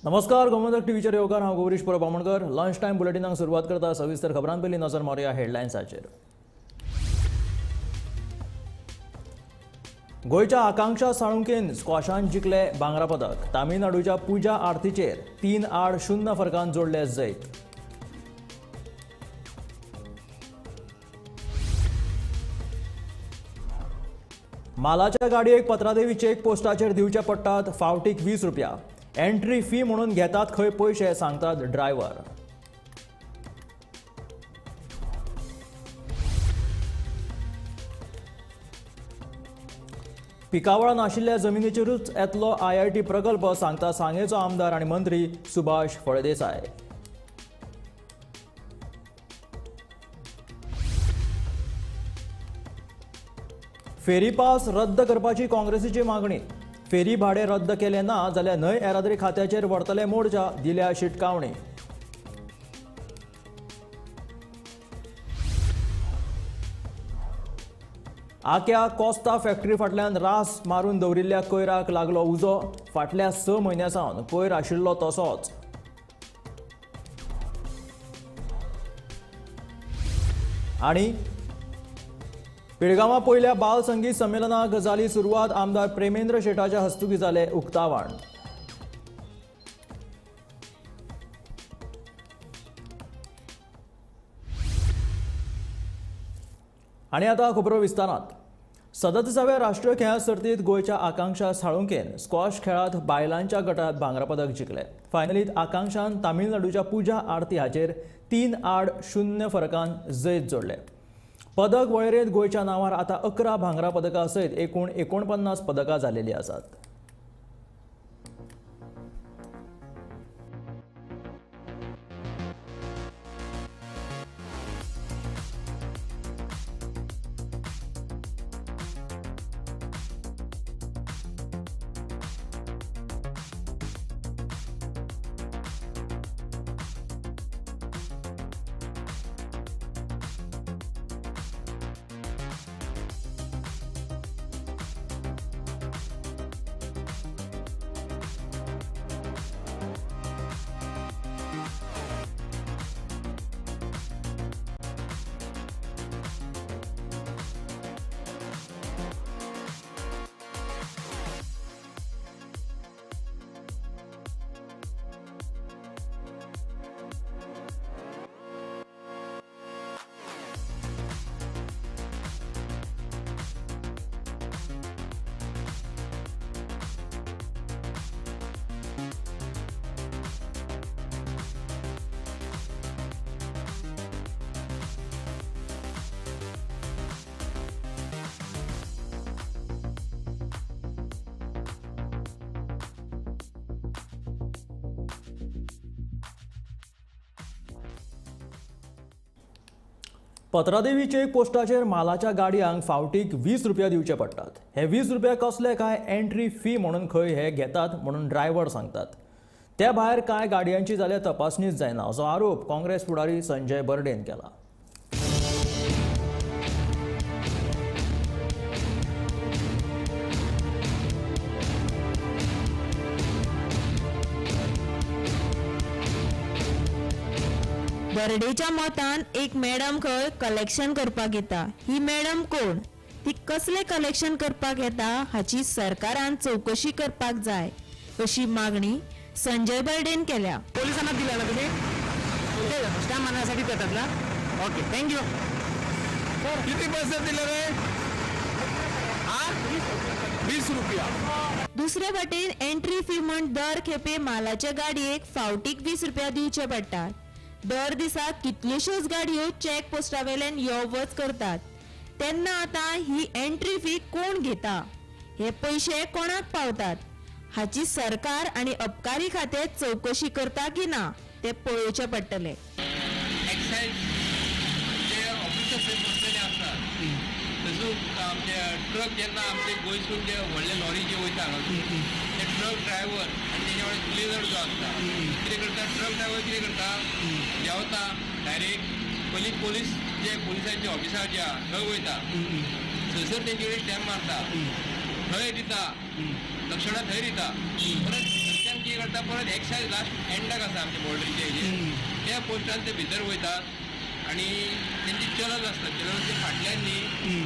नमस्कार, गोमंतक टीव्हीचेर येवकार. हांव गौरीश परब बामणकर. लंच टायम बुलेटिनाक सुरवात करता. सविस्तर खबरां पयलीं नजर मारुया हेडलायन्साचेर. गोंयच्या आकांक्षा साळुंकेन स्क्वॉशान जिखले भांगरा पदक. तामिळनाडूच्या पुजा आरतीचेर 3-0 फरकान जोडले जैत. मालाच्या गाडयेक पत्रादेवी चेक पोस्टाचेर दिवचे पडटात फावटीक 20 रुपया. एंट्री फी म्हणून घेतात खंय पयशे, सांगतात ड्रायव्हर. पिकावळ नाशिल्ल्या जमिनीचेरूच येतलो आयआयटी प्रकल्प, सांगता सांगेचो आमदार आनी मंत्री सुभाष फळदेसाय. फेरी पास रद्द करपाची काँग्रेसीची मागणी. फेरी भाडे रद्द केले ना जाल्यार न्हंय येरादारी खात्याचेर व्हरतले मोर्चा, दिल्या शिटकावणी. आक्या कोस्ता फॅक्टरी फाटल्यान रास मारून दवरिल्ल्या कोयराक लागलो उजो. फाटल्या 6 म्हयन्यां सावन कोयर आशिल्लो तसोच. आनी पिळगांवां पयल्या बाल संगीत संमेलनाक जाली सुरवात. आमदार प्रेमेंद्र शेटाच्या हस्तुकीं जालें उक्तावण. आनी आतां खबरो विस्तारांत. 37व्या राष्ट्रीय खेळां सर्तींत गोंयच्या आकांक्षा साळुंकेन स्क्वॉश खेळांत बायलांच्या गटांत भांगरा पदक जिखलें. फायनलींत आकांक्षान तामिळनाडूच्या पुजा आरती हाचेर 3-0 फरकान जैत जोडलें. पदक वळेरेंत गोंयच्या नांवार आतां 11 भांगरा पदकां सयत एकूण 49 पदकां जाल्लीं आसात. पत्रादेवी चेक पोस्टाचेर मालाच्या गाडयांक फावटीक 20 रुपया दिवचे पडटात. हे 20 रुपया कसले काय एंट्री फी म्हणून खंय हे घेतात म्हणून ड्रायव्हर सांगतात. त्या भायर कांय गाडयांची जाल्यार तपासणीच जायना, असो आरोप काँग्रेस फुडारी संजय बर्डेन केला. बर्डेच्या मतान एक मॅडम खंय कलेक्शन करपाक येता. ही मॅडम कोण, ती कसले कलेक्शन करपाक येता हाची सरकारान चवकशी करपाक जाय, अशी मागणी संजय बर्डेन केल्या. पोलिसांना दिला ना तुम्ही स्टॅम्प मारण्यासाठी देतात ना? Okay, thank you. किती पैसे दिले रे? 20 रुपया. दुसरे वटेन एंट्री फी म्हण दर खेपे मालाच्या गाडयेक फावटीक 20 रुपया दिवचे पडटात. दर दिसा कितल्योश्योच गाडयो चेक पोस्टा वेल्यान यो वच करतात, तेन्ना आतां ही एंट्री फी कोण घेता, हे पयशे कोणाक पावतात हाची सरकार आनी अबकारी खातें चवकशी करता की ना ते पळोवचें पडटलें. एक्सायज जे ऑफिसर्स बसलेले आसतात तसो आमचे ट्रक जेन्ना आमचे गोंयसून जे व्हडले लॉरी जे वयता हांगासून ते ट्रक ड्रायव्हर आनी तेच्या वांगडा क्लिनर जो आसता कितें करता, ट्रक ड्रायव्हर कितें करता, देंवता डायरेक्ट पयलीं पोलीस जे पोलिसांचे ऑफिसार जे आहा थंय वयता, थंयसर तेंचे कडेन स्टॅम्प मारता, थंय दिता, लक्षणां थंय दिता, परत थंयच्यान कितें करता परत एक्सायज लास्ट एंडाक आसा आमच्या बॉर्डरीच्या हेजेर, त्या पोस्टान ते भितर वयतात आनी तेंची चलन आसता, चलनाच्या फाटल्यान न्ही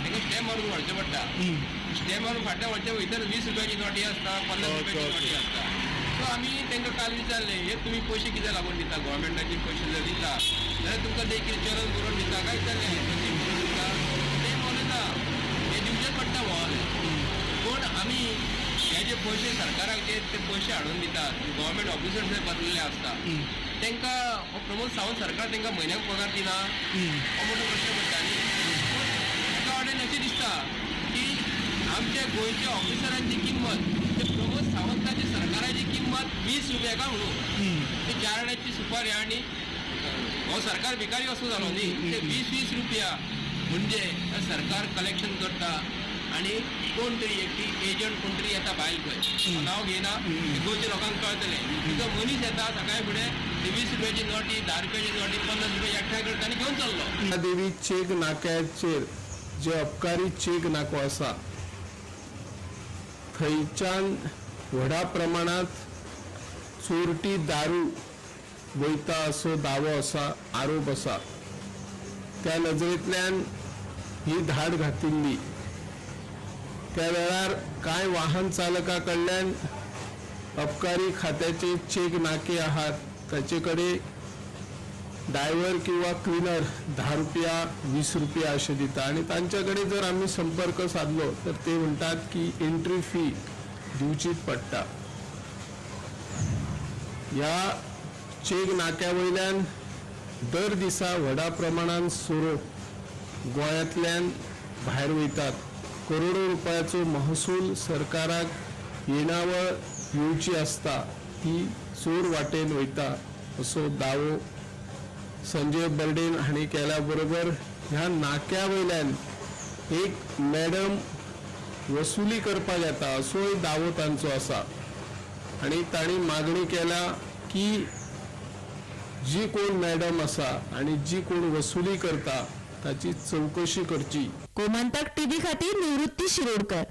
तांकां स्टॅम्प मारून व्हरचें पडटा. स्टॅम्प मारून फाटल्यान व्हरचे भितर 20 रुपयाची नोटी आसता, 50 रुपयाची नोटी आसता. सो आमी तांकां काल विचारलें, हे तुमी पयशे कित्याक लागून दिता, गव्हर्मेंटाचे पयशे जर दिता जाल्यार तुमकां ते कितें चलन बरोवन दिता काय विचारलें, बरोवन दिता ते म्हणून ना, हे दिवचेच पडटा भोंवले. पूण आमी हे जे पयशे सरकाराक जे ते पयशे हाडून दितात, गव्हर्मेंट ऑफिसर्स जे बदलेले आसता तांकां हो प्रमोद सावंत सरकार तांकां म्हयन्याक पगार दिना, हो मोठो प्रश्न पडटा. आनी एका वाटेन अशें दिसता की आमच्या गोंयच्या ऑफिसरांची किंमत ते प्रमोद सावंताची सरकाराची किंमत 20 रुपया का म्हणून ते 4 आण्याची सुपारी आनी हो सरकार भिकारी असो जालो न्ही, ते 20-20 रुपया म्हणजे सरकार कलेक्शन करता आनी कोण तरी एकटी एजंट कोण तरी येता बायल खंय नांव घेयना, गोंयच्या लोकांक कळटलें, तिचो मनीस येता सकाळी फुडें ते 20 रुपयाची नोटी, 10 रुपयाची नोटी, 50 रुपया एकठांय करता आनी घेवन चल्लो. देवी चेक नाक्याचेर जे अबकारी चेक नाको आसा थंयच्यान व्हडा प्रमाणांत चोरटी दारू वयता असो दावो आसा, आरोप आसा. त्या नजरेंतल्यान ही धाड घातिल्ली. त्या वेळार कांय वाहन चालका कडल्यान अबकारी खात्याचे चेक नाके आहात ताचे कडेन ड्रायव्हर किंवा क्लिनर 10 रुपया 20 रुपया अशें दिता आनी तांचे कडेन जर आमी संपर्क साधलो तर ते म्हणटात की एंट्री फी दिवचीच पडटा. ह्या चेक नाक्या वयल्यान दर दिसा व्हडा प्रमाणान सोरो गोंयांतल्यान भायर वयतात. करोडो रुपयाचो महसूल सरकाराक येणावळ येवची आसता ती चोर वाटेन वयता असो दावो संजय बर्डेन हांणी केल्या बरोबर ह्या नाक्या वयल्यान एक मॅडम वसुली करपाक येता असोय दावो तांचो आसा आनी तांणी मागणी केल्या की जी कोण मॅडम आसा आनी जी कोण वसुली करता ताची चवकशी करची. गोमंतक टीव्ही खातीर निवृत्ती शिरोडकर.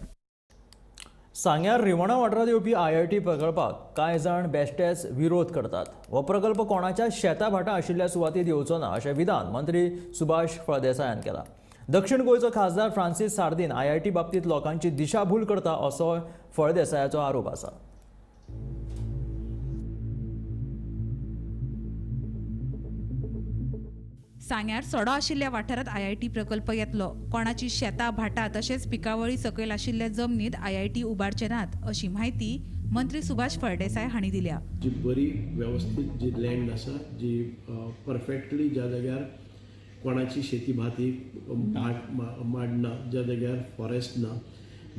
सांग्यार रिवणा वाठारांत येवपी IIT प्रकल्पाक कांय जाण बेश्टेच विरोध करतात. हो प्रकल्प कोणाच्या शेता भाटां आशिल्ल्या सुवातीत येवचो ना अशें विधान मंत्री सुभाष फळदेसायान केलां. दक्षिण गोंयचो खासदार फ्रांसीस सार्दीन IIT बाबतींत लोकांची दिशाभूल करता असो फळदेसायाचो आरोप आसा. सांग्यार सडो आशिल्ल्या वाठारांत IIT प्रकल्प येतलो. कोणाची शेतां भाटां तशेंच पिकावळी सकयल आशिल्ल्या जमनीत IIT उबारचे नात अशी म्हायती मंत्री सुभाष फळदेसाय हांणी दिल्या. जी बरी वेवस्थीत जी लँड आसा जी परफेक्टली ज्या जाग्यार कोणाची शेती भाती भाट माड ना, ज्या जाग्यार फॉरेस्ट ना,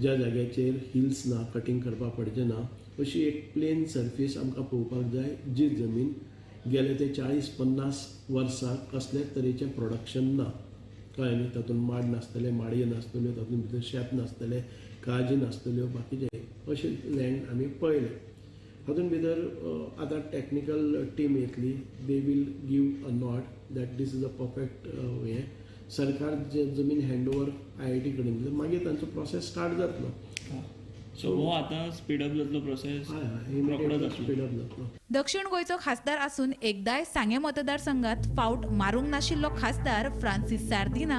ज्या जाग्याचेर हिल्स ना, कटींग करपाक पडचें ना, अशी एक प्लेन सर्फीस आमकां पळोवपाक जाय जी जमीन गेले ते 40-50 वर्सां कसलेच तरेचें प्रोडक्शन ना, कळ्ळें न्ही, तातूंत माड नासतले, माडयो नासतल्यो, तातूंत भितर शेत नासतलें, काजी नासतल्यो, बाकीचें अशें लँड आमी पळयलें. हातूंत भितर आतां टॅक्निकल टीम येतली, they will give a nod that this is a perfect हें. सरकार जे जमीन हँड ओवर IIT कडेन दिलें, मागीर तांचो प्रोसेस स्टार्ट जातलो. सो हो आतां स्पीडअप जातलो प्रोसेस, स्पीडअप जातलो. दक्षिण गोंयचो खासदार आसून एकदाय सांगें मतदारसंघात फावट मारूंक नाशिल्लो खासदार फ्रांसीस सार्दिना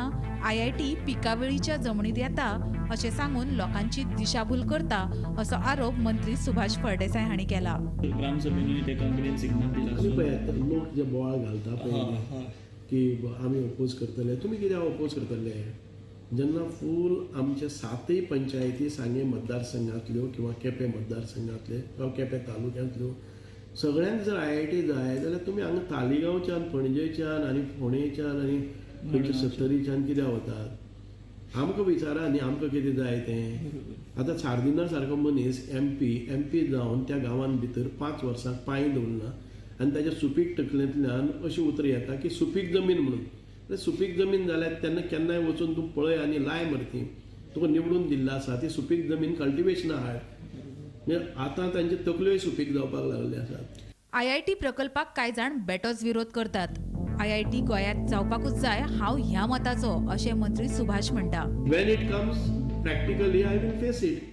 IIT पिकावळीच्या जमनीत येता अशें सांगून लोकांची दिशाभूल करता असो आरोप मंत्री सुभाष फळदेसाय हांणी केला. ग्रामसभेनूय तेका कडेन सिग्नल दिला. पळयात लोक जे बोवाळ घालता पळय की आमी ओपोज करतले, तुमी कित्याक ओपोज करतले? जेन्ना फूल आमचे 7 पंचायती सांगें मतदारसंघांतल्यो किंवा केपें मतदारसंघांतले किंवा केपें तालुक्यांतल्यो सगळ्यांक जर IIT जाय जाल्यार तुमी हांगा तालिगांवच्यान, पणजेच्यान आनी फोंडेच्यान आनी खंयच्या सत्तरीच्यान कित्याक वतात? आमकां विचारा न्ही आमकां कितें जाय तें. आतां सार्दिना सारको मनीस MP जावन त्या गांवांत भितर 5 वर्सां पांय दवरना आनी ताच्या सुपीक तकलेंतल्यान अशी उतरां येता की सुपीक जमीन म्हणून. सुपीक जमीन जाल्यार तेन्ना केन्नाय वचून तूं पळय आनी लाय मरती, तुका निवडून दिल्लो आसा ती सुपीक जमीन कल्टिवेशना हाड. म्हणजे आतां तांच्यो तकल्योय सुपीक जावपाक लागल्यो आसात. IIT प्रकल्पाक कांय जाण बेटोच विरोध करतात. IIT गोंयांत जावपाकूच जाय हांव ह्या मताचो अशें मंत्री सुभाष म्हणटा. When it comes practically I will face it.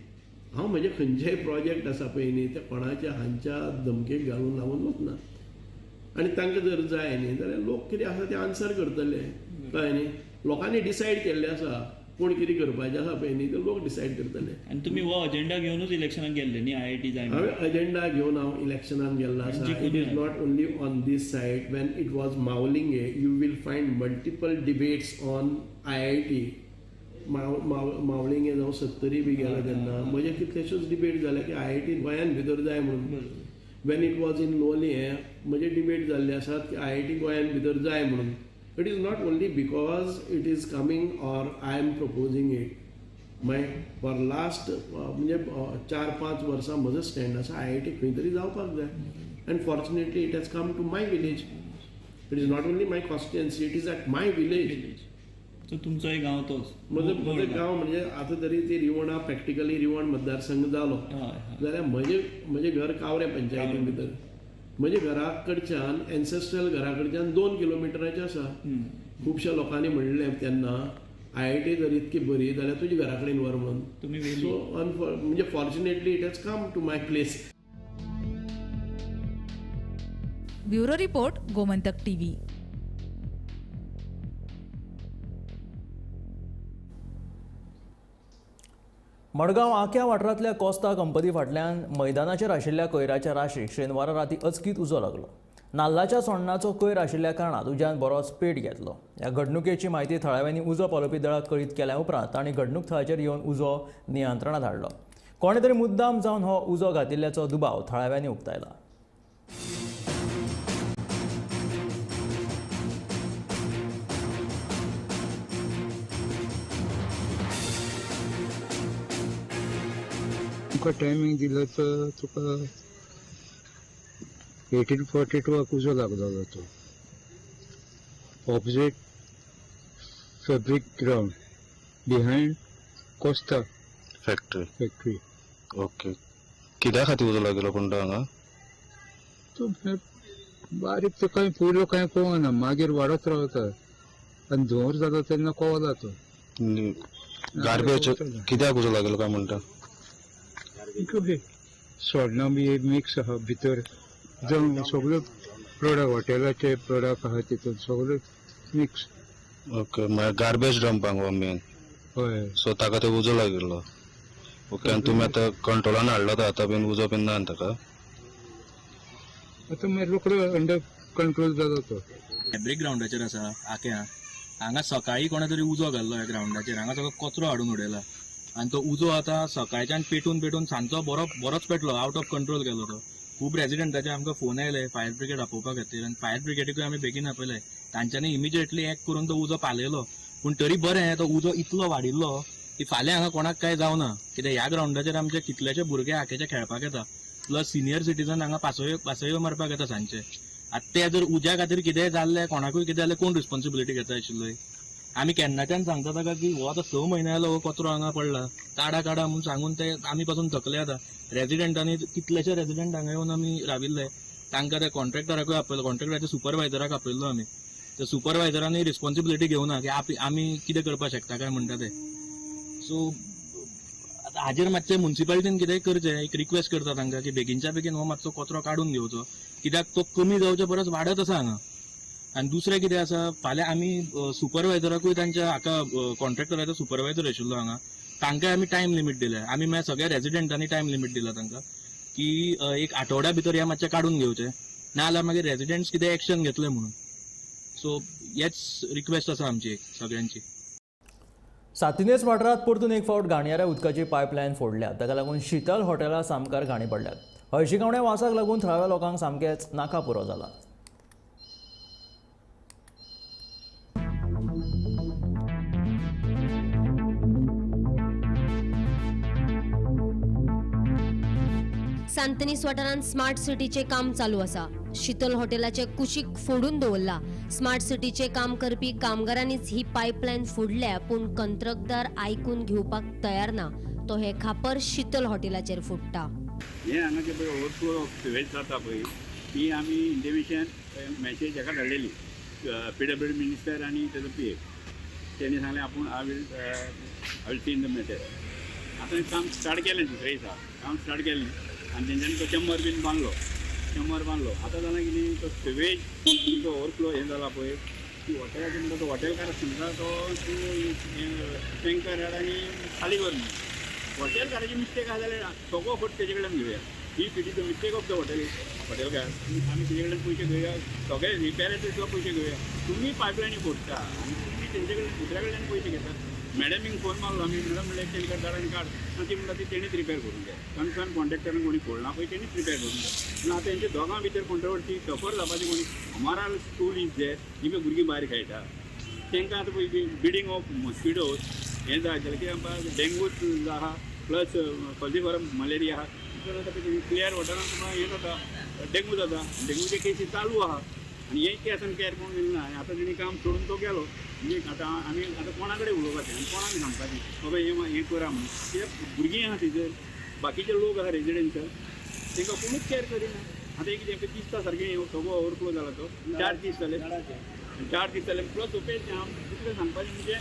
हांव म्हजे खंयचेय प्रोजेक्ट आसा पळय न्ही ते कोणाच्या हांच्या धमकेक घालून लावन वचना. आनी तांकां जर जाय न्ही जाल्यार लोक कितें आसा ते आन्सर करतले, कळ्ळें न्ही. लोकांनी डिसायड केल्लें आसा कोण कितें करपाचें आसा पळय न्ही ते लोक डिसायड करतले. आनी तुमी हो अजेंडा घेवनूच इलेक्शनाक गेल्ले न्ही, I I T जाय? हांवें अजेंडा घेवन हांव इलेक्शनान गेल्लो आसा. It is not only on this side. When it was Mavlinge you will find multiple debates on I I T. Mavlinge जावं सत्तरी बी गेला तेन्ना म्हजे कितलेश्योच डिबेट जाले की I I T गोंयान भितर जाय म्हणून. When it was in Loliem म्हजे डिबेट जाल्ले आसात की I I T गोंयान भितर जाय म्हणून. It is not only because it is coming or I am proposing it. My for last म्हणजे 4-5 वर्सां म्हजो स्टँड आसा I I T खंय तरी जावपाक जाय. And fortunately it has come to my village. It is not only my constituency, it is at my village. So तुमचोय गांव तोच? म्हजो गांव म्हणजे आतां तरी ती रिवणा प्रॅक्टिकली रिवण मतदारसंघ जालो जाल्यार म्हजें घर कावरें पंचायती भितर. म्हज्या घरा कडच्यान एन्सेस्ट्रल घरा कडच्यान 2 किलोमिटराचें आसा. खुबश्या लोकांनी म्हणलें तेन्ना I I T जर इतकी बरी जाल्यार तुज्या घरा कडेन व्हर म्हणून. सो म्हणजे fortunately it has come to my place. Bureau report, Gomantak TV. Madgaon Akya वाठारांतल्या कोस्ता कंपनी फाटल्यान मैदानाचेर आशिल्ल्या कोयराच्या राशीक शेनवारा राती अचकीत उजो लागलो. नाल्लाच्या सोण्णाचो कोयर आशिल्ल्या कारणान उज्यान बरोच पेट घेतलो. ह्या घडणुकेची म्हायती थळाव्यांनी उजो पालोवपी दळाक कळीत केल्या उपरांत तांणी घडणूक थळाचेर येवन उजो नियंत्रणांत हाडलो. कोणे तरी मुद्दाम जावन हो उजो घातिल्ल्याचो दुबाव थळाव्यांनी उक्तायला. तुका टायमींग दिलो तर तुका 1842 उजो लागलो तो. Opposite fabric ground behind Costa factory. Okay, कित्या खातीर उजो लागिल्लो कोण तो हांगा? तो बारीक तो कांय पयलो कांय कळना, मागीर वाडत रावता आनी धुंवर जाता तेन्ना कळला तो. गार्बेज कित्याक उजो लागिल्लो काय म्हणटा? सोडणां बी मिक्स आहा भितर, जावं सगळे प्रोडक्ट हॉटेलाचे प्रोडक्ट आहा तितून सगळे मिक्स. ओके, म्हळ्यार गार्बेज डंपांक हो मेन. हय, सो ताका ते उजो लागिल्लो. ओके, आनी तुमी आतां कंट्रोलान हाडलो तो आतां बीन उजो बीन ना ताका? आतां मागीर रोकडो अंडर कंट्रोल जालो तो. फॅब्रीक ग्रावंडाचेर आसा आक्या. हांगा सकाळी कोणा तरी उजो घाल्लो ह्या ग्रावंडाचेर. हांगा सगळो कचरो हाडून उडयला आनी तो उजो आतां सकाळच्यान पेटून पेटून सांजचो बरोच पेटलो, आवट ऑफ कंट्रोल गेलो तो. खूब रेजिडेंटाचे आमकां फोन आयले फायर ब्रिगेड आपोवपा खातीर आनी फायर ब्रिगेडीकूय आमी बेगीन आपयले. तांच्यांनी इमिजिएटली एक्ट करून तो उजो पालयलो. पूण तरी बरें तो उजो इतलो वाडिल्लो की फाल्यां हांगा कोणाक कांय जावना. कित्याक ह्या ग्रावंडाचेर आमचे कितलेशे भुरगे आकेचे खेळपाक येता, प्लस सिनियर सिटीजन हांगा पासयो मारपाक येता सांजचे. आतां ते जर उज्या खातीर कितेंय जाल्लें, कोणाकूय कितें जालें, कोण रिस्पॉन्सिबिलिटी घेता आशिल्ली? आमी केन्नाच्यान सांगता ताका की हो आतां 6 म्हयने जालो हो कचरो हांगा पडला, काडा काडा म्हूण सांगून ते आमी पासून थकले. आतां रेजिडेंटांनी कितलेशे रेजिडेंट हांगा येवन आमी राविल्ले, तांकां त्या कॉन्ट्रॅक्टराकूय आपयलो, कॉन्ट्रॅक्टराच्या सुपरवायजराक आपयल्लो आमी. त्या सुपरवायजरांनी रिस्पॉन्सिबिलिटी घेवना की आमी कितें करपाक शकता काय म्हणटा ते. सो आतां हाजेर मातशें मुन्सिपालिटीन कितेंय करचें, एक रिक्वेस्ट करता तांकां की बेगीनच्या बेगीन हो मातसो कचरो काडून घेवचो, कित्याक तो कमी जावचे परस वाडत आसा हांगा. आनी दुसरें कितें आसा, फाल्यां आमी सुपरवायजराकूय तांच्या हाका कॉन्ट्रॅक्टराचो सुपरवायजर आशिल्लो हांगा, तांकां आमी टायम लिमीट दिल्या. आमी मागीर सगळ्या रेजिडेंटांनी टायम लिमीट दिला तांकां की एक आठवड्या भितर हे मातशें काडून घेवचें, नाजाल्यार मागीर रेजिडेंट्स कितें एक्शन घेतले म्हणून. सो हेच रिक्वेस्ट आसा आमची एक सगळ्यांची. सातिनेस वाठारांत परतून एक फावट घाणयाऱ्या उदकाची पायपलायन फोडल्या. ताका लागून शीतल हॉटेला सामकार घाणी पडल्यात. हळशिकावण्या वासाक लागून थळाव्या लोकांक सामकेंच नाका पुरो जाला. सांतनीस वाठारांत स्मार्ट सिटीचे काम चालू आसा. शीतल हॉटेलाचे कुशीक फोडून दवरला. स्मार्ट सिटीचे काम करपी कामगारांनीच ही पायपलायन फोडल्या, पूण कंत्रकदार आयकून घेवपाक तयार ना. तो हे खापर शीतल हॉटेलाचेर फोडटा. हे हांगा जे पळय ओवरफ्लो ऑफ सिवेज जाता पळय ती आमी इंटिमेशन मॅसेज हाका धाडलेली पीडब्ल्यूडी मिनिस्टर आनी तेजो पी ए, तेणी सांगलें आपूण I will see in the matter. आतां काम स्टार्ट केलें, दुसरे दिसा काम स्टार्ट केलें आनी तेंच्यांनी तो चेंबर बीन बांदलो, चेंबर बांदलो. आतां जाणा कितें, तो सिवेज तो ओवरफ्लो हें जाला पळय, ती हॉटेलाचेर म्हणटा तो हॉटेलकार म्हणटा तो तूं टँकर हाड आनी खाली कर म्हणून. हॉटेलकाराची मिस्टेक आसा जाल्यार सगळो फट तेजे कडल्यान घेवया. If it is the mistake of the hotel हॉटेलकार, आमी तेजे कडल्यान पयशे घेवया, सगळे रिपेराचे सुद्दां पयशे घेवया. तुमी पायपलायनी फोडटा आनी तुमी तेंचे कडल्यान दुसऱ्या कडल्यान पयशे घेता. मॅडमीक फोन मारलो आमी, मॅडम म्हणलें टँकर धाड आनी काड, ती म्हणटा ती तेणीच रिपेर करून जाय. कन्सर्न कॉन्ट्रॅक्टरान कोणी फोडना पळय तेणीच रिपेर करून जाय. पूण आतां तेंच्या दोगां भितर कॉन्ट्रवर्सी सफर जावपाची कोणी. हमारा स्कूल is there, ही पळय भुरगीं भायर खेळटा, तांकां आतां पळय बिडींग ऑफ मॉस्किटोज हें जाय जाल्यार कित्याक डेंगूच आहा, प्लस फॉल्सिफॉरम मलेरिया आहा. तितून आतां पळय क्लियर वॉटरान तुमकां हें जाता, डेंगू जाता, डेंगूचे केसी चालू आहा. आनी हें केस आनी केअर कोण दिलें ना. आनी आतां तेणी काम सोडून तो गेलो. म्हणजे आतां आमी आतां कोणा कडेन उलोवपाचें आनी कोणाक सांगपाचें बाबा हें हें करा म्हणून. कित्याक भुरगीं आहा थंयसर, बाकीचे लोक आहा रेजिडेन्शियल, तांकां कोणूच केअर करिना. आतां एक कितें दिसता सारकें सगळो ओवरफ्लो जाला तो, 4 दीस जाले, 4 दीस जाले. प्लस ओपेन दुसरें सांगपाचें म्हणजे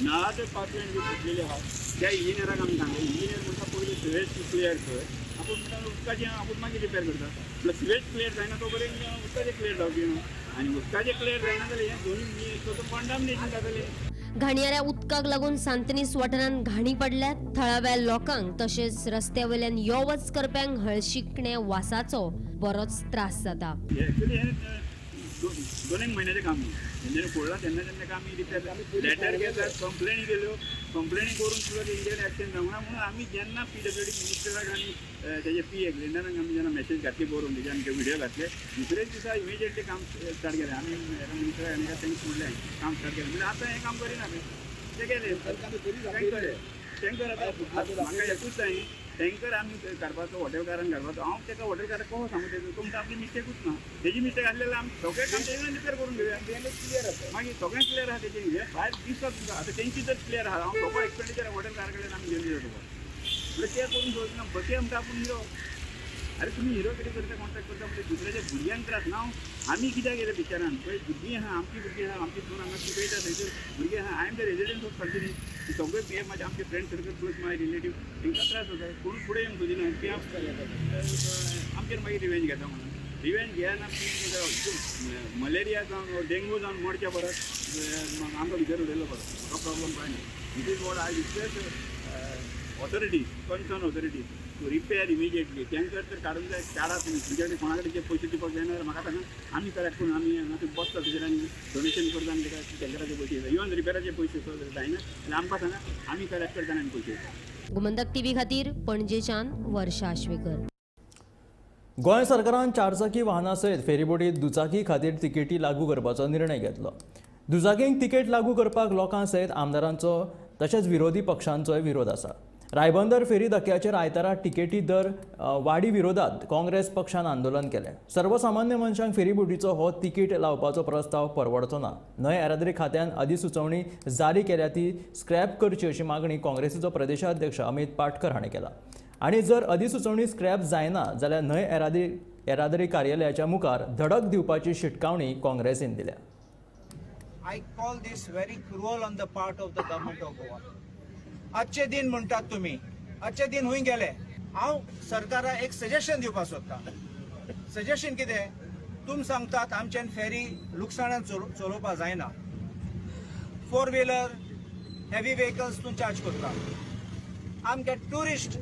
नळाचे पायपलायन जी फुटलेली आहा त्या इंजिनियराक आमी सांगलें. इंजिनियर म्हणटा पयलीं सिवेज क्लियर कर, आपूण म्हणटा उदकाचें आपूण मागीर रिपेर करता. प्लस सिवेज क्लियर जायना तो पर्यंत उदकाचें क्लियर जावचें ना, आनी उदकाचें क्लियर जायना जाल्यार हें दोनूय कंटामिनेशन जातलें. घाणयाऱ्या उदकाक लागून सांतनीस वाठारांत घाणी पडल्या. थळाव्या लोकांक तशेंच रस्त्या वयल्यान यो वच करप्यांक हळशिकण्या वासाचो बरोच त्रास जाता. एक्चुअली हें 2 म्हयन्याचें काम न्ही, तेंच्यांनी फोडलां तेन्ना तेन्ना काम रिपेर लेटर घेतात, कंप्लेनी केल्यो, कंप्लेनी करून सुद्दां तेंच्यानी एक्शन जावंक ना. म्हणून आमी जेन्ना पीडब्ल्यूडी मिनिस्टराक आनी तेजे पी ए ग्लेंडराक आमी जेन्ना मॅसेज घातली बरोवन तेजे आमचे व्हिडियो घातले, दुसरेच दिसा इमिजिएटली काम स्टार्ट केलें. आमी मिनिस्टराक आनी तांकां म्हणलें काम स्टार्ट केलें. म्हणजे आतां हें काम करिना ते केलें टँकर. आतां म्हाका एकूच जाय, टँकर आमी काडपाचो हॉटेलकारान घालपाचो. हांव ताका हॉटेलकाराक कसो सांगू तेजो, तो म्हणटा आपली मिस्टेकूच ना, तेजी मिस्टेक आसलेली आमी सगळें काम तेजे रिपेर करून घेवया. मागीर सगळें क्लियर आहा तेजें, हें भायर दिसता तुमकां. आतां तेंची जर क्लियर आहा, हांव सगळो एक्सपेंडिचर हॉटेलकारा कडल्यान आमी घेवन दिता तुका. म्हणल्यार ते करून सोदना, बके म्हणटा आपूण हिरो. अरे तुमी हिरो कितें करता, कॉन्ट्रॅक्ट करता म्हणजे दुसऱ्याच्या भुरग्यांक त्रास ना. आमी कित्याक गेले पिक्चरान पळय, भुरगीं आहा, आमची भुरगीं आहा, आमची सून हांगा शिकयता, थंयसर भुरगीं आहा. I am the resident of Santinez. सगळे हे म्हाजे आमचे फ्रेंड सर्कल प्लस माय रिलेटीव तांकां त्रास जाता. कोण फुडें येवंक सोदिना की आमचेर मागीर रिवेंज घेता म्हणून. रिवेंज घेयना, मलेरिया जावन डेंगू जावन मरच्या परस आमकां भितर उडयलो बरो, म्हाका प्रॉब्लम कांय न्ही. This is what I request authorities, concern authorities to repair immediately. Tanker तर काडून जाय, काडा तुमी. तुमचे कडेन कोणा कडेन जे पयशे दिवपाक जायना जाल्यार म्हाका सांगा, आमी कलेक्ट करून आमी हांगा बसता थंयसर आनी डोनेशन करता आनी ताका टँकराचे पयशे दिता. इवन रिपेराचे पयशे सुद्दां जायना जाल्यार आमकां सांगा, आमी कलेक्ट करता आनी पयशे दिता. गोमंतक टीव्ही खातीर पणजेच्यान वर्षा आश्वेकर. गोंय सरकारान चारचाकी वाहनां सयत फेरीबोटीत दुचाकी खातीर तिकेटी लागू करपाचो निर्णय घेतलो. दुचाकींक तिकेट लागू करपाक लोकां सयत आमदारांचो तशेंच विरोधी पक्षांचोय विरोध आसा. रायबंदर फेरी धक्क्याचेर आयतारा तिकेटी दर वाडी विरोधात काँग्रेस पक्षान आंदोलन केलें. सर्वसामान्य मनशांक फेरीबोटीचो हो तिकीट लावपाचो प्रस्ताव परवडचो ना. न्हंय येरादारी खात्यान अधिसुचोवणी जारी केल्या ती स्क्रॅप करची अशी मागणी काँग्रेसीचो प्रदेशाध्यक्ष अमित पाटकर हाणें केला. आनी जर अधिसुचोवणी स्क्रॅप जायना जाल्यार न्हंय येरादारी कार्यालयाच्या मुखार धडक दिवपाची शिटकावणी काँग्रेसीन दिल्या. I call this very cruel on the part of the government of Goa. आजचे दिन म्हणटात तुमी, आजचे दिन हुंय गेले. हांव सरकाराक एक सजेशन दिवपाक सोदता. सजेशन कितें, तुमी सांगतात आमच्यान फेरी लुकसाणान चलोवपाक जायना, फोर व्हिलर हेवी व्हेकल्स तूं चार्ज करता. आमगे ट्युरिस्ट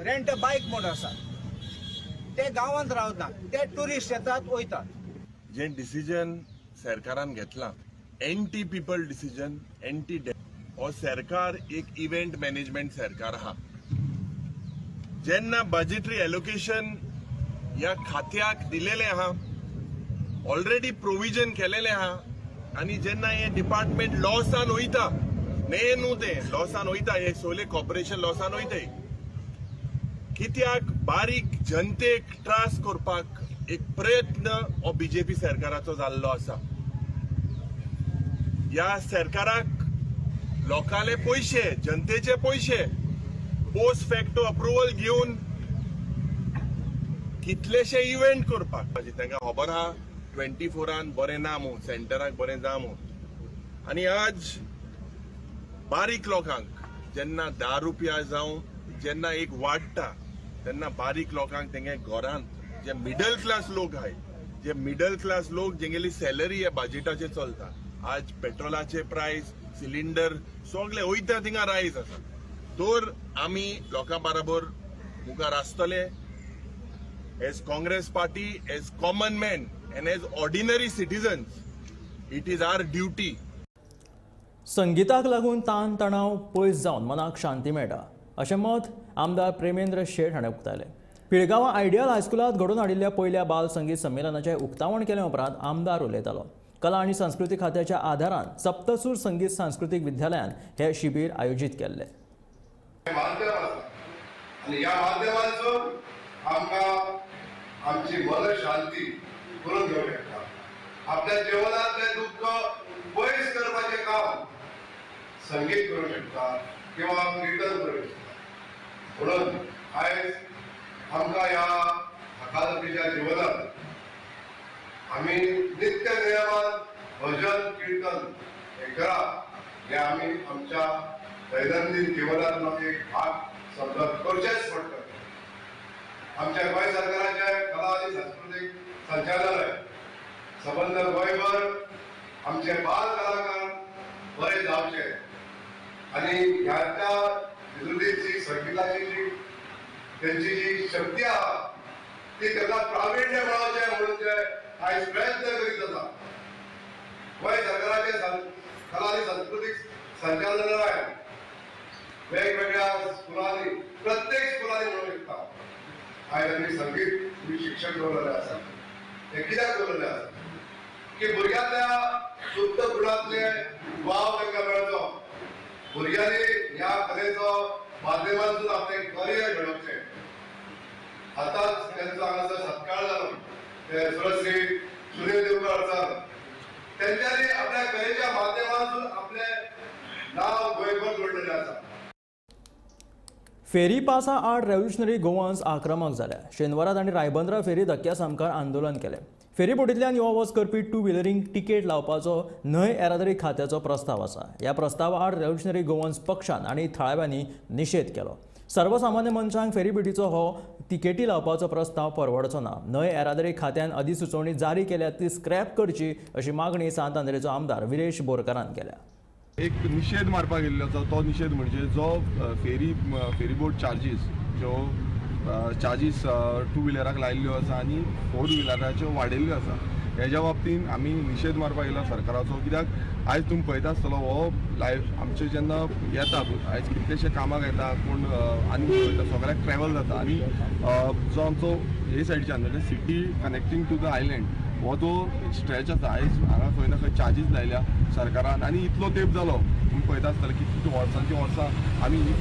रेंट अ बायक म्हूण आसा, ते गांवांत रावना, ते ट्युरिस्ट येतात वयतात. जे डिसिजन सरकारान घेतला एंटी पीपल डिसिजन, एंटी हो सरकार एक इव्हेंट मॅनेजमेंट सरकार आहा. जेन्ना बजेटरी एलोकेशन ह्या खात्याक दिलेलें आहा, ऑलरेडी प्रोविजन केलेलें आहा, आनी जेन्ना हें डिपार्टमेंट लॉसान वयता, न्हय न्हू तें लॉसान वयता, हे सोले कॉर्पोरेशन लॉसान वयता, कित्याक बारीक जनतेक त्रास करपाक एक प्रयत्न हो बीजेपी सरकाराचो जाल्लो आसा. ह्या सरकाराक लोकांले पयशे, जनतेचे पयशे पोस्ट फॅक्टो अप्रुवल घेवन कितलेशे इव्हेंट करपाक तांकां खबर आहा 24 बरें ना म्हूण, सेंटराक बरें जा म्हूण. आनी आज बारीक लोकांक जेन्ना 10 रुपया जावं जेन्ना एक वाडटा तेन्ना बारीक लोकांक तेंगे घरांत जे मिडल क्लास लोक आहाय, जे मिडल क्लास लोक जेंगेली सॅलरी ह्या बजेटाचेर चलता, आज पेट्रोलाचे प्रायस, सिलिंडर सगळे वयता थिंगा रायज आसा. तर आमी लोकां बराबर मुखार आसतले as Congress party, as common man and as ordinary citizens. It is our duty. संगीताक लागून ताण तणाव पयस जावन मनाक शांती मेळटा अशें मत आमदार प्रेमेंद्र शेट हाणें उक्तायलें. पिळगांवां आयडियल हायस्कुलांत घडोवन हाडिल्ल्या पयल्या बाल संगीत संमेलनाचें उक्तावण केले उपरांत आमदार उलयतालो. कला आनी संस्कृती खात्याच्या आदारान सप्तसूर संगीत सांस्कृतीक विद्यालयान हें शिबीर आयोजीत केल्लें. आमची मन शांती करून घेवंक शकता. आपल्या जिवनांतलें दुख्ख पयस करपाचें काम संगीत करूंक शकता किंवा किर्तन करूंक शकता. म्हणून आयज आमकां ह्या धकाधकीच्या जिवनांत आमी नित्य नियमान भजन किर्तन हें करप हें आमी आमच्या दैनंदीन जिवनांतलो एक भाग समजत करचेंच पडटलें. आमच्या गोंय सरकाराचे कला आनी सांस्कृतीक संचालनालय सबंद गोंयभर आमचे बाल कलाकार बरे जावचे आनी ह्या विद्युतीची संगीताची जी तेंची जी शक्ती आहा ती ताका प्राविण्य मेळोवचें म्हणून ते आयज प्रयत्न करीत आसा. गोंय सरकाराचे कला आनी सांस्कृतीक संचालनालय वेगवेगळ्या स्कुलांनी, प्रत्येक स्कुलांनी म्हणूंक शकता आयज आमी संगीत तुमी शिक्षक दवरलेले आसा. हे कित्याक दवरलेले आसा की भुरग्यांतल्या सुप्त गुणांतले वाव तांकां मेळचो, भुरग्यांनी ह्या कलेचो माध्यमांतून आपलें करियर घडोवचें. आतांच तेंचो हांगासर सत्कार जालो, ते सुरश्री सुनील देवकर सर, तेंच्यांनी आपल्या कलेच्या माध्यमांतून आपलें नांव गोंयभर जोडलेलें आसा. फेरी पासा आड रेव्होल्युशनरी गोवन्स आक्रमक जाल्या. शेनवारा तांणी रायबंद्रा फेरी धक्क्या सामकार आंदोलन केलें. फेरीबोटींतल्यान यो वच करपी टू व्हिलरींक तिकेट लावपाचो न्हंय येरादारी खात्याचो प्रस्ताव आसा. ह्या प्रस्तावा आड रेव्होल्युशनरी गोवन्स पक्षान आनी थळाव्यांनी निशेध केलो. सर्वसामान्य मनशांक फेरीबोटीचो हो तिकेटी लावपाचो प्रस्ताव परवडचो ना. न्हंय येरादारी खात्यान अधिसुचोवणी जारी केल्या ती स्क्रॅप करची अशी मागणी सांत आंद्रेचो आमदार विरेश बोरकारान केल्या. एक निशेध मारपाक गेल्लो आसा, तो निशेध म्हणजे जो फेरीबोट चार्जीस ज्यो चार्जीस टू व्हिलराक लायिल्ल्यो आसा आनी फोर व्हिलराच्यो वाडयल्ल्यो आसा, हेज्या बाबतीन आमी निशेध मारपाक गेला सरकाराचो. कित्याक आयज तुमी पळयता आसतलो हो लायफ आमचे जेन्ना येता आयज कितलेशे कामाक येता कोण आनी वयता, सगळ्याक ट्रॅवल जाता आनी जो आमचो हे सायडच्यान म्हणजे city connecting to the island हो जो स्ट्रेच आसा आयज हांगा खंय ना खंय चार्जीस लायल्या सरकारान आनी इतलो तेंप जालो तुमी पळयता आसतले कितली वर्सांची वर्सां आमी ही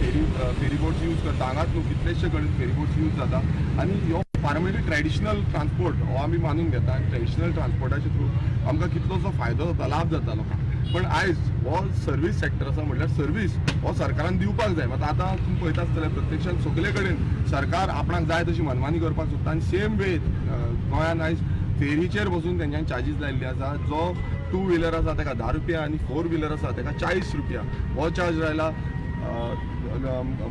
फेरीबोट्स यूज करता. हांगाच न्हू कितलेशे कडेन फेरीबोट्स यूज जाता आनी ह्यो पारंपारीक ट्रेडिशनल ट्रान्सपोर्ट हो आमी मानून घेता आनी ट्रेडिशनल ट्रान्सपोर्टाच्या थ्रू आमकां कितलोसो फायदो जाता, लाभ जाता लोकांक. पण आयज हो सर्वीस सेक्टर आसा म्हटल्यार सर्वीस हो सरकारान दिवपाक जाय. मात आतां तुमी पळयता आसतले प्रत्यक्षान सगळे कडेन सरकार आपणाक जाय तशी मनमानी करपाक सोदता आनी सेम वे गोंयान आयज फेरीचेर बसून तेंच्यांनी चार्जीस लायिल्ले आसा. जो टू व्हिलर आसा ताका 10 रुपया आनी फोर व्हिलर आसा ताका 40 रुपया हो चार्ज लायला.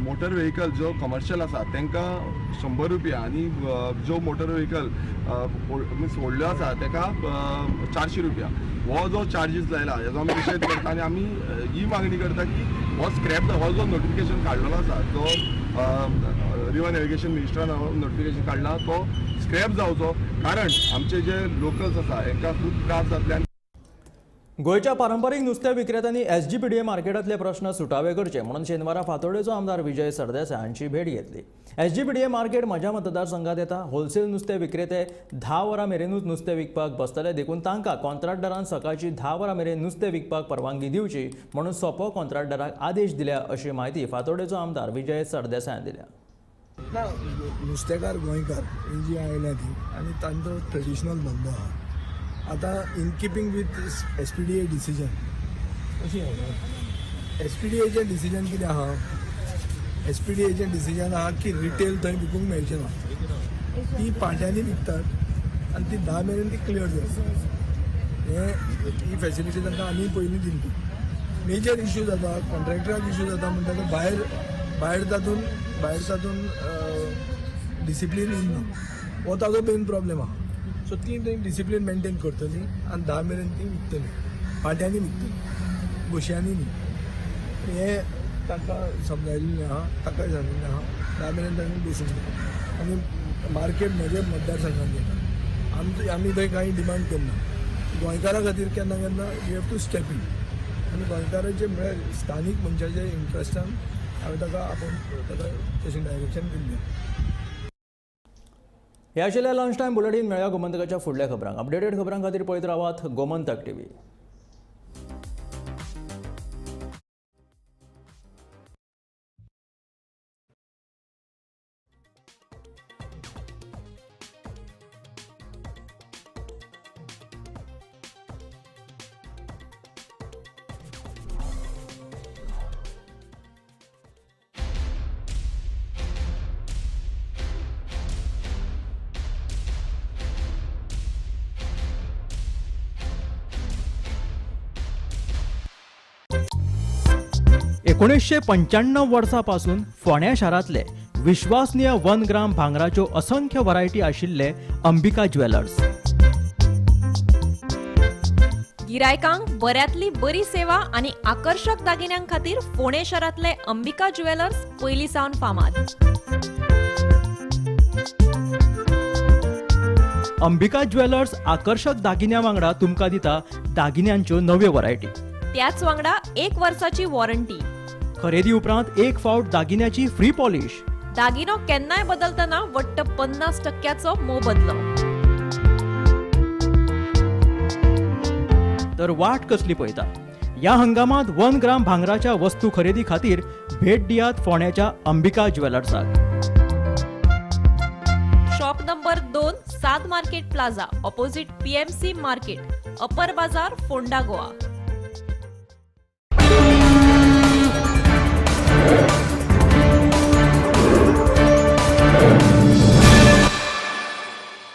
मोटर व्हेकल जो कमर्शियल आसा तांकां 100 रुपया आनी जो मोटर व्हेकल मिन्स व्हडल्यो आसा ताका 400 रुपया हो जो चार्जीस लायला हेजो आमी निशेध करता आनी आमी ही मागणी करता की हो स्क्रॅप हो जो नोटिफिकेशन काडलेलो आसा जो रिवर नॅविगेशन मिनिस्टरान नोटिफिकेशन काडला तो स्क्रॅप जावचो, कारण आमचे जे लोकल्स आसा हेंकां खूब त्रास जातले. गोंयच्या पारंपारीक नुस्त्या विक्रेत्यांनी एसजीपीडीए मार्केटांतले प्रश्न सुटावे करचे म्हणून शेनवारा फातोडेचो आमदार विजय सरदेसाय हांची भेट घेतली. एसजीपीडीए मार्केट म्हज्या मतदारसंघात येता. होलसेल नुस्तें विक्रेते 10 वरां मेरेनूच नुस्तें विकपाक बसतले, देखून तांकां कॉन्ट्रॅक्टरान सकाळची 10 वरां मेरेन नुस्तें विकपाक परवानगी दिवची म्हणून सोपो कॉन्ट्रॅक्टराक आदेश दिल्या अशी म्हायती फातोडेचो आमदार विजय सरदेसायान दिल्या. ना, नुस्तेकार गोंयकार ही जी आयल्या ती आनी तांचो ट्रेडिशनल धंदो आहा. आतां in keeping with S P D A decision अशी S P D एचें डिसिजन कितें आहा, एस पी डी एचें डिसिजन आहा की रिटेल थंय विकूंक मेळचें ना, ती पांट्यांनी विकतात आनी ती 10 मेरेन ती क्लियर जाता. हें ही फॅसिलिटी तांकां आमी पयलीं दिल्ली. मेजर इश्यू जाता कॉन्ट्रॅक्टराक इश्यू जाता म्हणटा तो भायर भायर तातूंत भायर तातूंत डिसिप्लीन उरना, हो ताजो मेन प्रॉब्लेम आहा. सो ती थंय डिसिप्लीन मेनटेन करतली आनी 10 मेरेन ती विकतली, पाट्यांनी विकतली, गोशयांनी न्ही. हें तांकां समजायिल्लें आहा, ताकाय सांगिल्लें आहा, 10 मेरेन तांणी बसूंक जाय. आनी मार्केट म्हजे मतदारसंघात येता, आमी थंय कांय डिमांड करना. गोंयकारां खातीर केन्ना केन्ना you have to step in, आनी गोंयकारांचे म्हळ्यार स्थानीक मनशाच्या इंट्रस्टान हांवें ताका आपोवन ताका तशें डायरेक्शन दिल्लें. हे आशिल्लें लंच टायम बुलेटीन. मेळया गोमंतकाच्या फुडल्या खबरांक. अपडेटेड खबरां खातीर पळयत रावात गोमंतक टीव्ही. एकोणीसशे 95 वर्सां पासून फोंड्या शारांतले विश्वासनीय 1 ग्राम भांगराच्यो असंख्य व्हरायटी आशिल्ले अंबिका ज्वेलर्स. गिरायकांक बऱ्यांतली बरी सेवा आनी आकर्शक दागिन्यां खातीर फोंडें शारांतले अंबिका ज्वेलर्स पयलीं सावन फामाद. अंबिका ज्वेलर्स आकर्शक दागिन्यां वांगडा तुमकां दिता दागिन्यांच्यो नव्यो व्हरायटी, त्याच वांगडा 1 वर्साची वॉरंटी, खरेदी उपरांत 1 फावट दागिन्याची फ्री पॉलिश, दागिनो केन्नाय बदलतना वट्ट 50% मोबदलो. तर वाट कसली पळयता? ह्या हंगामांत 1 ग्राम भांगराच्या वस्तू खरेदी खातीर भेट दियात फोंड्याच्या अंबिका ज्वेलर्साक. शॉप नंबर 2, साद market plaza, opposite PMC market, upper Bazaar, Ponda, Goa.